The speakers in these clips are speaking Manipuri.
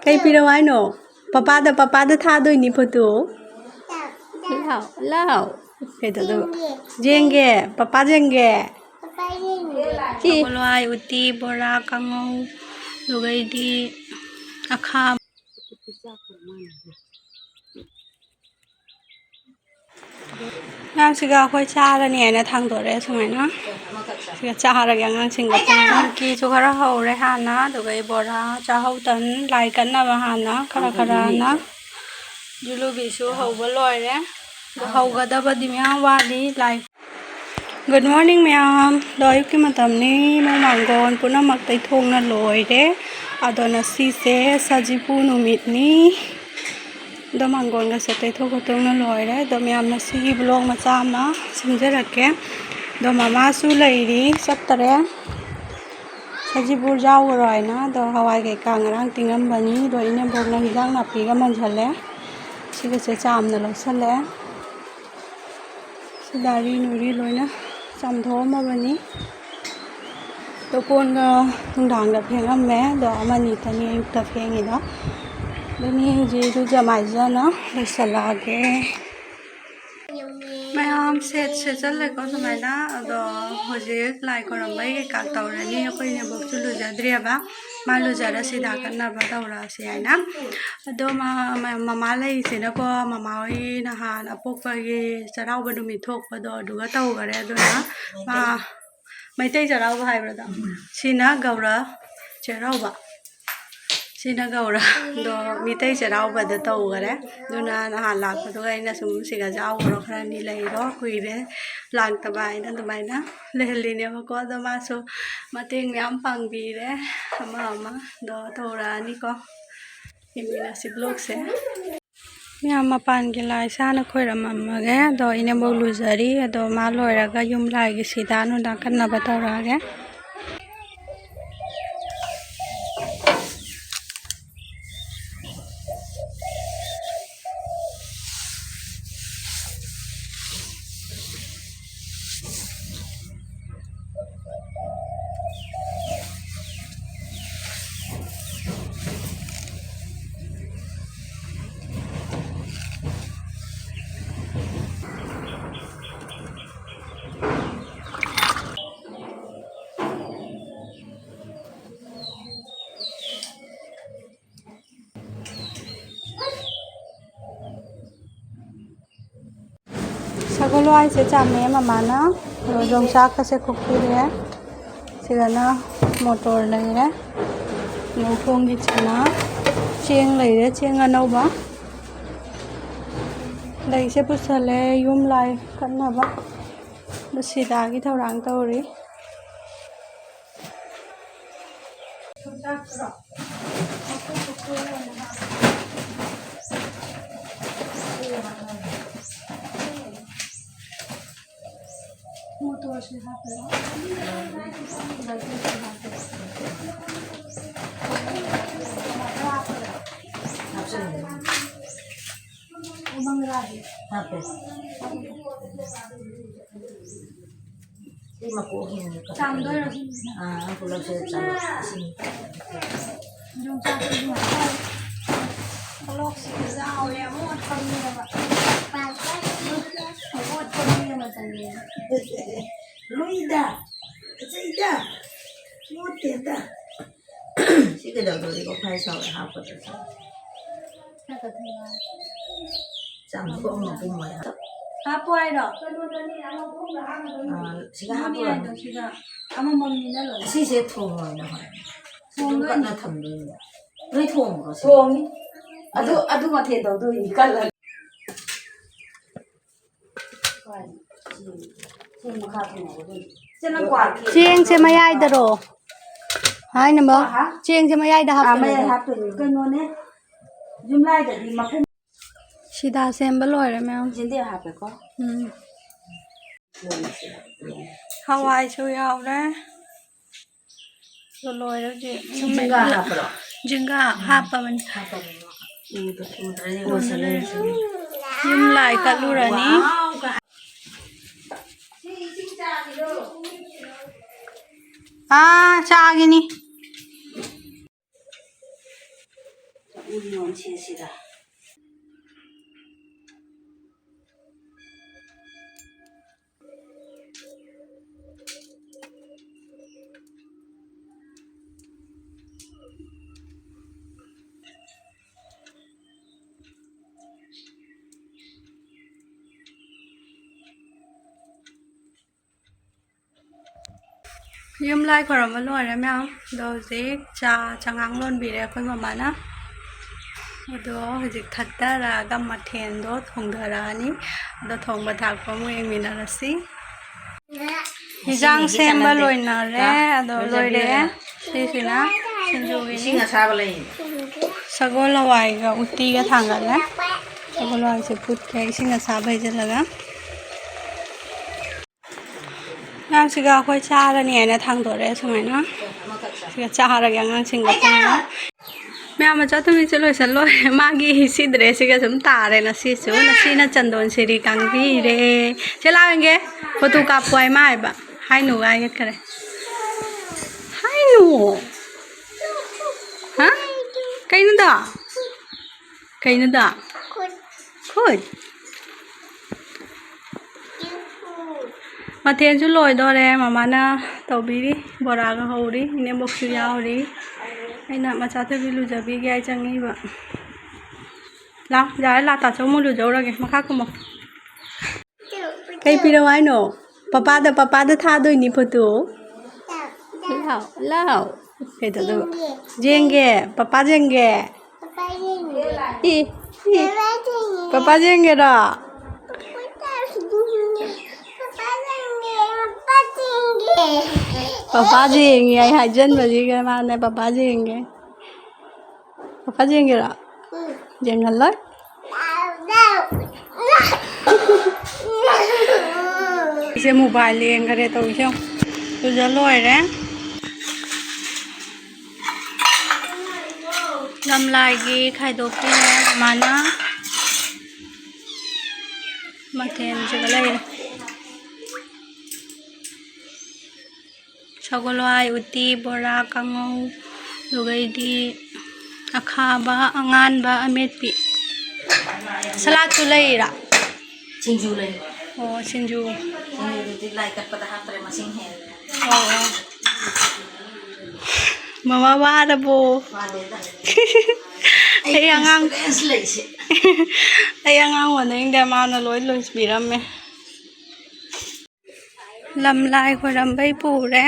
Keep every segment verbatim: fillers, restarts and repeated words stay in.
ꯀꯩ ꯄꯤꯔꯛꯑꯣ ꯍꯥꯏꯅꯣ? ꯄꯄꯥꯗ, ꯄꯄꯥꯗ ꯊꯥꯗꯣꯏꯅꯤ ꯐꯣꯇꯣ꯫ ꯂꯥꯎ, ꯂꯥꯎ꯫ ꯀꯩꯗꯧꯗꯣꯏꯕ? ꯌꯦꯡꯒꯦ꯫ ꯄꯄꯥ ꯌꯦꯡꯒꯦ꯫ ꯄꯄꯥ ꯌꯦꯡꯒꯦ꯫ ꯁꯤ꯫ ꯍꯋꯥꯏ ꯎꯇꯤ, ꯕꯣꯔꯥ, ꯀꯥꯡꯉꯧ, ꯑꯗꯨꯒꯩꯗꯤ ꯑꯈꯥꯕ꯫ ꯑꯉꯥꯡꯁꯤꯒ ꯑꯩꯈꯣꯏ ꯆꯥꯔꯅꯤ ꯍꯥꯏꯅ ꯊꯥꯡꯗꯣꯔꯛꯑꯦ ꯁꯨꯃꯥꯏꯅ꯫ ꯁꯤꯒ ꯆꯥꯔꯒꯦ ꯑꯉꯥꯡꯁꯤꯡꯒ ꯄꯨꯟꯅ꯫ ꯀꯤꯁꯨ ꯈꯔ ꯍꯧꯔꯦ ꯍꯥꯟꯅ, ꯑꯗꯨꯒ ꯑꯩ ꯕꯣꯔꯥ, ꯆꯥꯍꯧ ꯇꯟ, ꯂꯥꯏ ꯀꯠꯅꯕ ꯍꯥꯟꯅ ꯈꯔ ꯈꯔꯅ꯫ ꯖꯨꯂꯨꯕꯤꯁꯨ ꯍꯧꯕ ꯂꯣꯏꯔꯦ꯫ ꯑꯗꯨ ꯍꯧꯒꯗꯕꯗꯤ ꯃꯌꯥꯝ ꯋꯥꯠꯂꯤ꯫ ꯂꯥꯏ꯫ Good morning ꯃꯌꯥꯝ꯫ ꯑꯗꯣ ꯑꯌꯨꯛꯀꯤ ꯃꯇꯝꯅꯤ, ꯏꯃꯨꯡ ꯃꯥꯡꯒꯣꯟ ꯄꯨꯝꯅꯃꯛ ꯇꯩꯊꯣꯛꯅ ꯂꯣꯏꯔꯦ꯫ ꯑꯗꯣ ꯉꯁꯤꯁꯦ ꯁꯖꯤꯕꯨ ꯅꯨꯃꯤꯠꯅꯤ꯫ ꯑꯗꯣ ꯃꯥꯡꯒꯣꯟꯒꯁꯦ ꯇꯩꯊꯣꯛ ꯈꯣꯠꯇꯣꯛꯅ ꯂꯣꯏꯔꯦ꯫ ꯑꯗꯣ ꯃꯌꯥꯝꯅ ꯁꯤꯒꯤ vlog ꯃꯆꯥ ꯑꯃ ꯁꯦꯝꯖꯔꯛꯀꯦ꯫ ꯑꯗꯣ ꯃꯃꯥꯁꯨ ꯂꯩꯔꯤ, ꯆꯠꯇꯔꯦ꯫ ꯁꯖꯤꯕꯨ ꯌꯥꯎꯔꯔꯣꯏ ꯍꯥꯏꯅ꯫ ꯑꯗꯣ ꯍꯋꯥꯏ ꯀꯩꯀꯥ ꯉꯔꯥꯡ ꯇꯤꯡꯉꯝꯕꯅꯤ꯫ ꯑꯗꯣ ꯏꯅꯦꯝꯕꯣꯛꯅ ꯍꯤꯟꯖꯥꯡ ꯅꯥꯄꯤꯒ ꯃꯟꯖꯜꯂꯦ꯫ ꯁꯤꯒꯁꯦ ꯆꯥꯝꯅ ꯂꯧꯁꯜꯂꯦ꯫ ꯁꯤꯗ ꯔꯤ ꯅꯨꯔꯤ ꯂꯣꯏꯅ ꯆꯥꯝꯊꯣꯛꯑꯝꯃꯕꯅꯤ꯫ ꯑꯗꯣ ꯀꯣꯟꯒ ꯅꯨꯡꯗꯥꯡꯗ ꯐꯦꯡꯉꯝꯃꯦ꯫ ꯑꯗꯣ ꯑꯃꯅꯤꯇꯅꯤ ꯑꯌꯨꯛꯇ ꯐꯦꯡꯉꯤꯗꯣ꯫ ꯑꯗꯨꯅꯤ ꯍꯧꯖꯤꯛ ꯏꯔꯨꯖ ꯃꯥꯏꯖꯅ ꯂꯣꯏꯁꯤꯜꯂꯛꯑꯒꯦ꯫ ꯃꯌꯥꯝ ꯁꯦꯠ ꯁꯦꯠꯆꯜꯂꯦꯀꯣ ꯁꯨꯃꯥꯏꯅ꯫ ꯑꯗꯣ ꯍꯧꯖꯤꯛ ꯂꯥꯏ ꯈꯣꯏꯔꯝꯕꯩ ꯀꯩꯀꯥ ꯇꯧꯔꯅꯤ꯫ ꯑꯩꯈꯣꯏ ꯏꯅꯦꯝꯕꯣꯛꯁꯨ ꯂꯨꯖꯗ꯭ꯔꯤꯑꯕ꯫ ꯃꯥ ꯂꯨꯖꯔ ꯁꯤꯗꯥ ꯀꯠꯅꯕ ꯇꯧꯔꯛꯑꯁꯤ ꯍꯥꯏꯅ꯫ ꯑꯗꯣ ꯃꯥ-, ꯃ-, ꯃꯃꯥ ꯂꯩꯔꯤꯁꯤꯅꯀꯣ, ꯃꯃꯥ ꯍꯣꯏ ꯅꯍꯥꯟ ꯑꯄꯣꯛꯄꯒꯤ ꯆꯩꯔꯥꯎꯕ ꯅꯨꯃꯤꯠ ꯊꯣꯛꯄꯗꯣ ꯑꯗꯨꯒ ꯇꯧꯈꯔꯦ꯫ ꯑꯗꯨꯅ ꯃꯥ ꯃꯩꯇꯩ ꯆꯩꯔꯥꯎꯕ ꯍꯥꯏꯕ꯭ꯔꯥꯗꯣ? ꯁꯤꯅ ꯒꯧꯔ ꯆꯩꯔꯥꯎꯕ꯫ ꯁꯤꯅ ꯒꯧꯔ꯫ ꯑꯗꯣ ꯃꯤꯇꯩ ꯆꯩꯔꯥꯎꯕꯗ ꯇꯧꯈꯔꯦ꯫ ꯑꯗꯨꯅ ꯅꯍꯥꯟ ꯂꯥꯛꯄꯗꯨꯒ ꯑꯩꯅ ꯁꯨꯝ ꯁꯤꯒ ꯌꯥꯎꯈ꯭ꯔꯣ, ꯈꯔꯅꯤ ꯂꯩꯔꯣ, ꯀꯨꯏꯔꯦ ꯂꯥꯛꯇꯕ ꯍꯥꯏꯅ ꯑꯗꯨꯃꯥꯏꯅ ꯂꯩꯍꯜꯂꯤꯅꯦꯕꯀꯣ꯫ ꯑꯗꯣ ꯃꯥꯁꯨ ꯃꯇꯦꯡ ꯃꯌꯥꯝ ꯄꯥꯡꯕꯤꯔꯦ, ꯑꯃ ꯑꯃ꯫ ꯑꯗꯣ ꯇꯧꯔꯛꯑꯅꯤꯀꯣ꯫ ꯌꯦꯡꯃꯤꯟꯅꯁꯤ vlogꯁꯦ꯫ ꯃꯌꯥꯝ ꯃꯄꯥꯟꯒꯤ ꯂꯥꯏ ꯏꯁꯥꯅ ꯈꯣꯏꯔꯝꯃꯝꯃꯒꯦ꯫ ꯑꯗꯣ ꯏꯅꯦꯝꯕꯣꯛ ꯂꯨꯖꯔꯤ꯫ ꯑꯗꯣ ꯃꯥ ꯂꯣꯏꯔꯒ ꯌꯨꯝ ꯂꯥꯏꯒꯤ ꯁꯤꯗꯥ ꯅꯨꯡꯗꯥ ꯀꯠꯅꯕ ꯇꯧꯔꯛꯑꯒꯦ꯫ ꯁꯒꯣꯜ ꯍꯋꯥꯏꯁꯦ ꯆꯥꯝꯃꯦ ꯃꯃꯥꯅ, ꯑꯗꯣ ꯌꯣꯡꯆꯥꯛꯀꯁꯦ ꯈꯣꯛꯄꯤꯔꯦ꯫ ꯁꯤꯗꯅ ꯃꯣꯇꯣꯔ ꯂꯩꯔꯦ, ꯂꯧꯊꯣꯡꯒꯤ ꯆꯅꯥ, ꯆꯦꯡ ꯂꯩꯔꯦ, ꯆꯦꯡ ꯑꯅꯧꯕ꯫ ꯂꯩꯁꯦ ꯄꯨꯁꯜꯂꯦ ꯌꯨꯝ ꯂꯥꯏ ꯀꯠꯅꯕ꯫ ꯑꯗꯣ ꯁꯤꯗꯥꯒꯤ ꯊꯧꯔꯥꯡ ꯇꯧꯔꯤ꯫ ꯃꯣꯇꯣꯔꯁꯦ ꯍꯥꯞꯄꯦ꯫ ꯍꯥꯞꯆꯤꯜꯂꯦ꯫ ꯎꯃꯪ ꯂꯥꯗꯤ꯫ ꯍꯥꯞꯄꯦ꯫ ꯁꯤ ꯃꯀꯣꯛ ꯍꯦꯟꯅ ꯀꯛꯊꯠꯂꯦ꯫ ꯆꯥꯝꯗꯣꯏꯔꯣ ꯁꯤꯁꯤꯅ? ꯑꯥ, ꯄꯨꯂꯞꯁꯦ ꯆꯥꯝ-, ꯏꯁꯤꯡ꯫ ꯌꯣꯡꯆꯥꯛꯁꯦ ꯌꯣꯡꯆꯥꯛ꯫ ꯕ꯭ꯂꯣꯛꯁꯤꯗꯤ ꯆꯥꯎꯔꯦ, ꯑꯃꯣꯠꯄꯅꯦꯕ꯫ ꯑꯃꯣꯠꯄꯅꯦꯕ ꯃꯇꯝꯅꯦꯕ꯫ ꯂꯨꯏꯗ, ꯐꯖꯩꯗ, ꯃꯣꯠꯇꯦꯗ꯫ ꯁꯤ ꯀꯩꯗꯧꯗꯣꯔꯤꯒꯦ? ꯐꯥꯏ ꯁꯥꯎꯔꯦ ꯍꯥꯞꯄꯗꯁꯨ꯫ ꯆꯥꯝꯊꯣꯛꯑꯝꯃꯣ ꯄꯨꯝꯃꯣꯏ꯫ ꯍꯥꯞꯄꯣ ꯍꯥꯏꯔꯣ? ꯑꯥ, ꯁꯤꯒ ꯃꯣꯏꯅ ꯍꯥꯞꯄꯨꯔꯅꯨ꯫ ꯍꯥꯏꯗꯣ ꯁꯤꯒ ꯑꯃꯃꯝꯅꯤꯅ ꯂꯣꯏꯔꯦ꯫ ꯑꯁꯤꯁꯦ ꯊꯣꯡꯉꯣꯏꯅ ꯍꯣꯏ꯫ ꯁꯤꯁꯨ ꯊꯣꯡꯗꯣꯏꯅꯤ꯫ ꯀꯠꯅ ꯊꯝꯗꯣꯏꯅꯦ꯫ ꯅꯣꯏ ꯊꯣꯡꯕ꯭ꯔꯣ ꯁꯤ? ꯊꯣꯡꯉꯤ꯫ ꯑꯗꯨ, ꯑꯗꯨ ꯃꯊꯦꯜ ꯇꯧꯗꯣꯏꯅꯤ ꯀꯜꯂꯒ꯫ ꯆꯦꯡ ꯃꯈꯥ ꯊꯝꯃꯣ ꯑꯗꯨꯝ꯫ ꯆꯦ, ꯅꯪ ꯀ꯭ꯋꯥ ꯀꯦꯛ ꯆꯦꯡꯁꯦ ꯃꯌꯥꯏꯗꯔꯣ? ꯍꯥꯏꯅꯕ꯫ ꯍꯥ? ꯆꯦꯡꯁꯦ ꯃꯌꯥꯏꯗ ꯑꯥ, ꯍꯥꯞꯇꯣꯏꯅꯦ꯫ ꯃꯌꯥꯏ ꯍꯥꯞꯇꯣꯏꯅꯤ꯫ ꯀꯩꯅꯣꯅꯦ, ꯌꯨꯝꯂꯥꯏꯗꯗꯤ ꯃꯄꯨꯝ ꯁꯤꯗꯥ ꯁꯦꯝꯕ ꯂꯣꯏꯔꯦ ꯃꯌꯥꯝ꯫ ꯌꯦꯟꯗꯦꯝ ꯍꯥꯞꯄꯦꯀꯣ꯫ ꯎꯝ꯫ ꯂꯣꯏꯔꯦ꯫ ꯍꯋꯥꯏꯁꯨ ꯌꯥꯎꯔꯦ꯫ ꯑꯗꯨ ꯂꯣꯏꯔꯦ ꯍꯧꯖꯤꯛ꯫ ꯁꯤ ꯖꯤꯡꯒꯥ ꯍꯥꯞꯄ꯭ꯔꯣ? ꯖꯤꯡꯒꯥ ꯍꯥꯞꯄꯕꯅꯤ꯫ ꯍꯥꯞꯄꯕꯅꯤ꯫ ꯎꯗ ꯎꯗ꯭ꯔꯦ, ꯌꯦꯡꯉꯣ, ꯁꯤ ꯂꯩꯔꯤꯁꯤꯅꯤ꯫ ꯌꯨꯝ ꯂꯥꯏ ꯀꯠꯂꯨꯔꯅꯤ꯫ ꯋꯥꯎ! ꯑꯥ, ꯆꯥꯒꯤꯅꯤ꯫ ꯎ ꯌꯣꯟꯁꯤ ꯁꯤꯗ꯫ ꯌꯨꯝ ꯂꯥꯏ ꯈꯣꯏꯔꯝꯕ ꯂꯣꯏꯔꯦ ꯃꯌꯥꯝ꯫ ꯑꯗꯣ ꯍꯧꯖꯤꯛ ꯆꯥ ꯆꯉꯥꯡ ꯂꯣꯟꯕꯤꯔꯦ ꯑꯩꯈꯣꯏ ꯃꯃꯥꯅ꯫ ꯑꯗꯣ ꯍꯧꯖꯤꯛ ꯊꯛꯊꯔꯛꯑꯒ ꯃꯊꯦꯜꯗꯣ ꯊꯣꯡꯊꯔꯛꯑꯅꯤ꯫ ꯑꯗꯣ ꯊꯣꯡꯕ ꯊꯥꯛꯄ ꯑꯃꯨꯛ ꯌꯦꯡꯃꯤꯟꯅꯔꯁꯤ꯫ ꯍꯤꯟꯖꯥꯡ ꯁꯦꯝꯕ ꯂꯣꯏꯅꯔꯦ꯫ ꯑꯗꯣ ꯂꯣꯏꯔꯦ꯫ ꯁꯤꯁꯤꯅ ꯁꯤꯡꯖꯨꯒꯤꯅꯤ꯫ ꯏꯁꯤꯡ ꯑꯁꯥꯕ ꯂꯩ꯫ ꯁꯒꯣꯜ ꯍꯋꯥꯏꯒ ꯎꯇꯤꯒ ꯊꯥꯡꯒꯠꯂꯦ꯫ ꯁꯒꯣꯜ ꯍꯋꯥꯏꯁꯦ ꯐꯨꯠꯈ꯭ꯔꯦ ꯏꯁꯤꯡ ꯑꯁꯥꯕ ꯍꯩꯖꯤꯜꯂꯒ꯫ ꯑꯉꯥꯡꯁꯤꯒ ꯑꯩꯈꯣꯏ ꯆꯥꯔꯅꯤ ꯍꯥꯏꯅ ꯊꯥꯡꯗꯣꯔꯛꯑꯦ ꯁꯨꯃꯥꯏꯅ꯫ ꯁꯤꯒ ꯆꯥꯔꯒꯦ ꯑꯉꯥꯡꯁꯤꯡꯒ ꯄꯨꯟꯅ꯫ ꯃꯌꯥꯝ ꯃꯆꯥ ꯇꯨꯃꯤꯟꯁꯦ ꯂꯣꯏꯁꯜꯂꯣꯏ꯫ ꯃꯥꯒꯤ ꯁꯤ dress ꯁꯤꯒ ꯁꯨꯝ ꯇꯥꯔꯦ ꯉꯁꯤꯁꯨ꯫ ꯉꯁꯤꯅ ꯆꯟꯗꯣꯟ ꯁꯤꯔꯤ ꯀꯥꯡꯕꯤꯔꯦ꯫ ꯁꯦ ꯂꯥꯎ ꯌꯦꯡꯒꯦ꯫ Photo ꯀꯥꯞꯄꯣ ꯍꯥꯏ ꯃꯥ ꯍꯥꯏꯕ꯫ ꯍꯥꯏꯅꯨ ꯍꯥꯏꯒꯠꯈꯔꯦ꯫ ꯍꯥꯏꯅꯨ꯫ ꯍꯥ? ꯀꯩꯅꯣꯗꯣ? ꯀꯩꯅꯣꯗꯣ? ꯈꯨꯠ꯫ ꯃꯊꯦꯜꯁꯨ ꯂꯣꯏꯗꯣꯔꯦ꯫ ꯃꯃꯥꯅ ꯇꯧꯕꯤꯔꯤ꯫ ꯕꯣꯔꯥꯒ ꯍꯧꯔꯤ꯫ ꯏꯅꯦꯝꯕꯣꯛꯁꯨ ꯌꯥꯎꯔꯤ꯫ ꯑꯩꯅ ꯃꯆꯥ ꯊꯣꯏꯕꯤ ꯂꯨꯖꯕꯤꯒꯦ ꯍꯥꯏ ꯆꯪꯉꯤꯕ꯫ ꯂꯥꯎ, ꯌꯥꯔꯦ, ꯂꯥ ꯇꯥꯆꯧ ꯑꯃꯨꯛ ꯂꯨꯖꯧꯔꯒꯦ꯫ ꯃꯈꯥ ꯀꯨꯝꯃꯣ꯫ ꯀꯩ ꯄꯤꯔꯛꯑꯣ ꯍꯥꯏꯅꯣ? ꯄꯄꯥꯗ, ꯄꯄꯥꯗ ꯊꯥꯗꯣꯏꯅꯤ photo꯫ ꯂꯥꯎ, ꯂꯥꯎ꯫ ꯀꯩꯗꯧꯗꯣꯏꯕ? ꯌꯦꯡꯒꯦ, ꯄꯄꯥ ꯌꯦꯡꯒꯦ꯫ ꯄꯄꯥ ꯌꯦꯡꯒꯦ꯫ E, E. ꯄꯄꯥ ꯌꯦꯡꯒꯦ꯫ ꯄꯄꯥ ꯌꯦꯡꯒꯦꯔꯣ? ꯄꯄꯥ ꯌꯦꯡꯒꯦ, ꯄꯄꯥ ꯌꯦꯡꯒꯦ, ꯄꯄꯥ ꯌꯦꯡꯒꯦ꯫ ꯄꯄꯥ ꯌꯦꯡꯒꯦ ꯑꯩ ꯍꯥꯏꯖꯟꯕꯁꯤꯒ ꯃꯥꯅ ꯄꯄꯥ ꯌꯦꯡꯒꯦ꯫ ꯄꯄꯥ ꯌꯦꯡꯒꯦꯔꯣ? ꯎꯝ꯫ ꯌꯦꯡꯍꯜꯂꯣꯏ꯫ ꯏꯆꯦ mobile ꯌꯦꯡꯈꯔꯦ ꯇꯧꯔꯤꯁꯦ ꯌꯦꯡꯉꯨ꯫ ꯂꯨꯖ ꯂꯣꯏꯔꯦ꯫ ꯂꯝꯂꯥꯏꯒꯤ ꯈꯥꯏꯗꯣꯛꯄꯤꯔꯦ ꯃꯃꯥꯅ꯫ ꯃꯊꯦꯜꯁꯤꯒ ꯂꯩꯔꯦ꯫ ꯁꯒꯣꯜ ꯍꯋꯥꯏ, ꯎꯇꯤ, ꯕꯣꯔꯥ, ꯀꯥꯡꯉꯧ, ꯑꯗꯨꯒꯩꯗꯤ ꯑꯈꯥꯕ, ꯑꯉꯥꯟꯕ, ꯑꯃꯦꯠꯄꯤ꯫ ꯁꯂꯥꯗꯁꯨ ꯂꯩꯔꯤꯔꯥ? ꯁꯤꯡꯖꯨ ꯂꯩ꯫ ꯑꯣ, ꯁꯤꯡꯖꯨ꯫ ꯁꯤꯡꯖꯨꯗꯨꯗꯤ ꯂꯥꯏ ꯀꯠꯄꯗ ꯍꯥꯞꯇ꯭ꯔꯦ, ꯃꯁꯤꯡ ꯍꯦꯜꯂꯦ꯫ ꯑꯣ, ꯑꯣ꯫ ꯃꯃꯥ ꯋꯥꯔꯕꯣ? ꯋꯥꯗꯦꯗ꯫ ꯑꯩ ꯑꯉꯥꯡ experience ꯂꯩꯁꯦ꯫ ꯑꯩ ꯑꯉꯥꯡ ꯑꯣꯏꯔꯤꯉꯩꯗ ꯃꯥꯅ ꯂꯣꯏ ꯂꯣꯏꯕꯤꯔꯝꯃꯦ꯫ ꯂꯝ ꯂꯥꯏ ꯈꯣꯏꯔꯝꯕꯩ ꯄꯨꯔꯦ꯫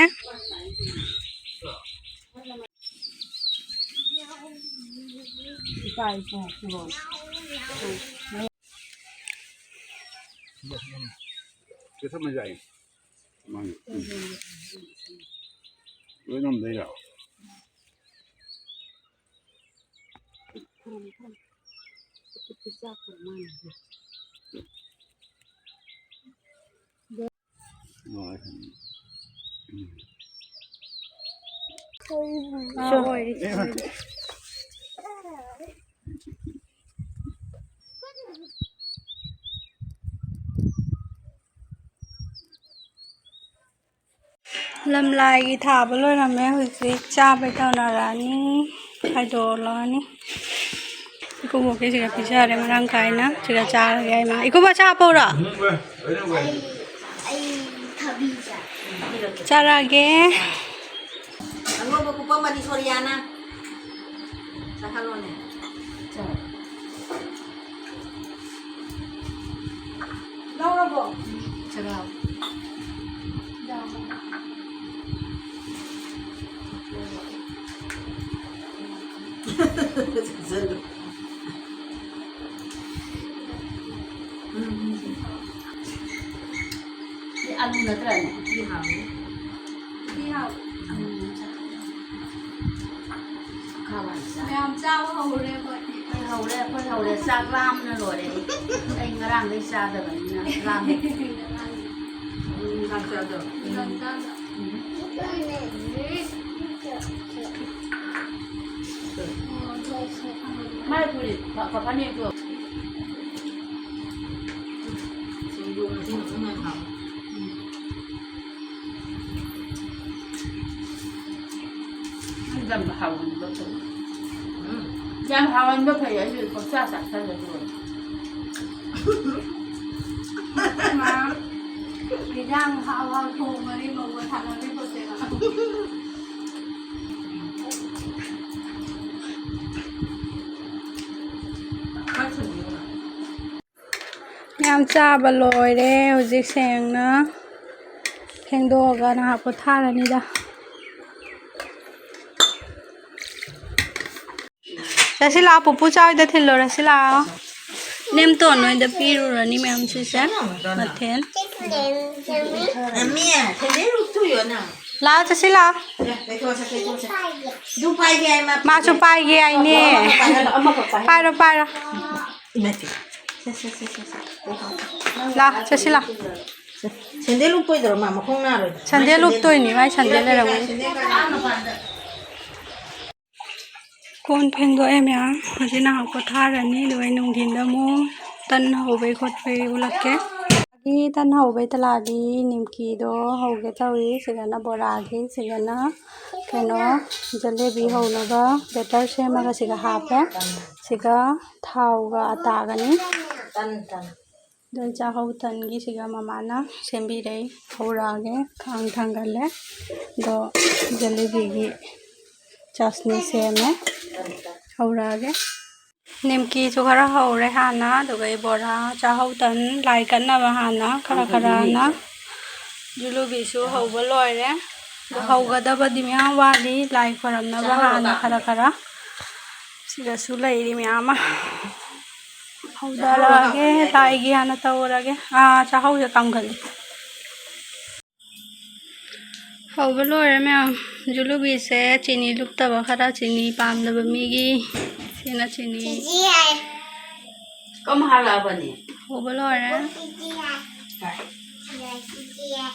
ꯂꯣꯏ ꯉꯝꯗꯣꯏꯔꯣ? ꯂꯝꯂꯥꯏꯒꯤ ꯊꯥꯕ ꯂꯣꯏꯔꯝꯃꯦ꯫ ꯍꯧꯖꯤꯛ ꯆꯥꯕꯩ ꯇꯧꯅꯔꯛꯑꯅꯤ꯫ ꯈꯥꯏꯗꯣꯛꯂꯛꯑꯅꯤ꯫ ꯏꯀꯨꯕꯣꯛꯀꯤ ꯁꯤꯒ ꯄꯤꯖꯔꯦ ꯃꯔꯥꯡ ꯀꯥꯏꯅ꯫ ꯁꯤꯒ ꯆꯥꯔꯒꯦ ꯏꯃꯥ꯫ ꯏꯀꯨꯕꯣꯛ ꯆꯥ ꯍꯥꯞꯄꯧꯔꯣ? ꯑꯩ ꯊꯕꯤ ꯆꯥ꯫ ꯆꯥꯔꯛꯑꯒꯦ꯫ ꯑꯉꯧꯕ ꯀꯨꯞꯄꯝꯃꯗꯤ ꯁꯣꯔꯤꯌꯥꯅ꯫ ꯆꯥꯍꯜꯂꯣꯅꯦ꯫ ꯂꯧꯔꯕꯣ? ꯆꯔꯥ꯫ ꯆꯥꯁꯜꯂꯨ꯫ ꯎꯝ, ꯎꯝ, ꯎꯝ꯫ ꯁꯤ ꯑꯂꯨ ꯅꯠꯇ꯭ꯔꯅꯦ? ꯎꯇꯤ ꯍꯥꯎꯅꯤ꯫ ꯎꯇꯤ ꯍꯥꯎ-, ꯎꯝ꯫ ꯃꯌꯥꯝ ꯆꯥꯕ ꯍꯧꯔꯦ ꯑꯩꯈꯣꯏ꯫ ꯑꯩꯈꯣꯏ ꯍꯧꯔꯦ, ꯑꯩꯈꯣꯏ ꯍꯧꯔꯦ꯫ ꯆꯥꯛ ꯂꯥꯝꯕꯅ ꯂꯣꯏꯔꯦ ꯑꯩ꯫ ꯑꯩ ꯉꯔꯥꯡꯗꯩ ꯆꯥꯗꯕꯅꯤꯅ ꯂꯥꯝꯃꯦ꯫ ꯎꯝ, ꯆꯥꯛ ꯆꯥꯗꯕ꯫ ꯎꯝ꯫ ꯃꯥꯏ ꯐꯨꯔꯤꯠ ꯐ-, ꯐ-, ꯐꯅꯦꯛꯇꯣ꯫ ꯁꯤꯡꯖꯨ ꯃꯆꯤꯟ ꯑꯃ ꯍꯥꯎ꯫ ꯌꯥꯝ ꯍꯥꯎꯍꯟꯕ ꯐꯩ꯫ ꯎꯝ꯫ ꯌꯥꯝ ꯍꯥꯎꯍꯟꯕ ꯐꯩ, ꯑꯩꯁꯨ ꯄꯪꯆꯥ ꯆꯥꯁꯜꯂꯦ ꯑꯗꯨꯒ꯫ ꯃꯥ ꯏꯟꯖꯥꯡ ꯍꯥꯎ ꯍꯥꯎ ꯊꯣꯡꯉꯗꯤ ꯃꯧꯒ ꯊꯥꯅꯕꯤ ꯄꯣꯠꯇꯦꯕ꯫ ꯌꯥꯝ ꯆꯥꯕ ꯂꯣꯏꯔꯦ ꯍꯧꯖꯤꯛ ꯁꯦꯡꯅ꯫ ꯐꯦꯡꯗꯣꯛꯑꯒ ꯉꯥꯏꯍꯥꯛ ꯄꯣꯊꯥꯔꯅꯤꯗ꯫ ꯆꯠꯁꯤ ꯂꯥꯛꯑꯣ, ꯄꯨꯄꯨ ꯆꯥ ꯍꯣꯏꯗ ꯊꯤꯜꯂꯨꯔꯁꯤ ꯂꯥꯛꯑꯣ꯫ ꯅꯦꯝꯇꯣꯟ ꯍꯣꯏꯗ ꯄꯤꯔꯨꯔꯅꯤ ꯃꯌꯥꯝꯁꯤꯁꯦ꯫ ꯃꯊꯦꯜ꯫ ꯂꯥꯛꯑꯣ, ꯆꯠꯁꯤ ꯂꯥꯛꯑꯣ꯫ ꯃꯥꯁꯨ ꯄꯥꯏꯒꯦ ꯍꯥꯏꯅꯦ꯫ ꯄꯥꯏꯔꯣ, ꯄꯥꯏꯔꯣ꯫ ꯂꯥꯛꯑꯣ, ꯆꯠꯁꯤ ꯂꯥꯛꯑꯣ꯫ ꯁꯦꯟꯗꯦꯜ ꯎꯞꯄꯣꯏꯗ꯭ꯔꯣ? ꯃꯥ ꯃꯈꯣꯡ ꯅꯥꯔꯣꯏꯗ꯭ꯔꯣ? ꯁꯦꯟꯗꯦꯜ ꯎꯞꯇꯣꯏꯅꯤ, ꯃꯥꯏ ꯁꯦꯟꯗꯦꯜ ꯂꯩꯔꯝꯒꯅꯤ꯫ ꯀꯣꯟ ꯐꯦꯡꯗꯣꯛꯑꯦ ꯃꯌꯥꯝ꯫ ꯍꯧꯖꯤꯛ ꯉꯥꯏꯍꯥꯛ ꯄꯣꯊꯥꯔꯅꯤ, ꯑꯗꯨꯒ ꯑꯩ ꯅꯨꯡꯊꯤꯟꯗ ꯑꯃꯨꯛ ꯇꯟ ꯍꯧꯕꯩ ꯈꯣꯠꯄꯩ ꯎꯠꯂꯛꯀꯦ꯫ ꯑꯩ ꯇꯟ ꯍꯧꯕꯩ ꯇꯂꯥꯗꯤ ꯅꯤꯝꯀꯤꯗꯣ ꯍꯧꯒꯦ ꯇꯧꯏ꯫ ꯁꯤꯗꯅ ꯕꯣꯔꯥꯒꯤ, ꯁꯤꯗꯅ ꯀꯩꯅꯣ ꯖꯦꯂꯦꯕꯤ ꯍꯧꯅꯕ ꯕꯦꯇꯔ ꯁꯦꯝꯃꯒ ꯁꯤꯒ ꯍꯥꯞꯄꯦ꯫ ꯁꯤꯒ ꯊꯥꯎꯒ ꯑꯇꯥꯒꯅꯤ꯫ ꯑꯗꯣ ꯑꯩ ꯆꯥꯛꯍꯧ ꯇꯟꯒꯤꯁꯤꯒ ꯃꯃꯥꯅ ꯁꯦꯝꯕꯤꯔꯦ꯫ ꯍꯧꯔꯛꯑꯒꯦ, ꯈꯥꯡ ꯊꯥꯡꯒꯠꯂꯦ꯫ ꯑꯗꯣ ꯖꯦꯂꯦꯕꯤꯒꯤ ꯆꯥꯁꯅꯤ ꯁꯦꯝꯃꯦ꯫ ꯍꯧꯔꯛꯑꯒꯦ꯫ ꯅꯤꯝꯀꯤꯁꯨ ꯈꯔ ꯍꯧꯔꯦ ꯍꯥꯟꯅ, ꯑꯗꯨꯒ ꯑꯩ ꯕꯣꯔꯥ, ꯆꯥꯛꯍꯧ ꯇꯟ, ꯂꯥꯏ ꯀꯠꯅꯕ ꯍꯥꯟꯅ ꯈꯔ ꯈꯔꯅ꯫ ꯖꯤꯂꯨꯕꯤꯁꯨ ꯍꯧꯕ ꯂꯣꯏꯔꯦ꯫ ꯑꯗꯣ ꯍꯧꯒꯗꯕꯗꯤ ꯃꯌꯥꯝ ꯋꯥꯠꯂꯤ, ꯂꯥꯏ ꯈꯣꯏꯔꯝꯅꯕ ꯍꯥꯟꯅ ꯈꯔ ꯈꯔ꯫ ꯁꯤꯗꯁꯨ ꯂꯩꯔꯤ ꯃꯌꯥꯝ ꯑꯃ꯫ ꯍꯧꯗꯔꯛꯑꯒꯦ, ꯂꯥꯏꯒꯤ ꯍꯥꯟꯅ ꯇꯧꯔꯒꯦ꯫ ꯑꯥ, ꯆꯥꯛꯍꯧꯁꯦ ꯀꯥꯝꯒꯜꯂꯤ꯫ ꯍꯧꯕ ꯂꯣꯏꯔꯦ ꯃꯌꯥꯝ꯫ ꯖꯤꯂꯨꯕꯤꯁꯦ ꯆꯤꯅꯤ ꯂꯨꯞꯇꯕ ꯈꯔ, ꯆꯤꯅꯤ ꯄꯥꯝꯗꯕ ꯃꯤꯒꯤ꯫ ꯁꯤꯅ ꯆꯤꯅꯤ꯫ ꯆꯤꯆꯦ ꯌꯥꯏ꯫ ꯀꯝ ꯍꯥꯜꯂꯛꯑꯕꯅꯤ? ꯍꯧꯕ ꯂꯣꯏꯔꯦ꯫ ꯆꯤꯆꯦ ꯌꯥꯏ꯫ ꯀꯥꯏ? ꯌꯥꯏ, ꯆꯤꯆꯦ ꯌꯥꯏ꯫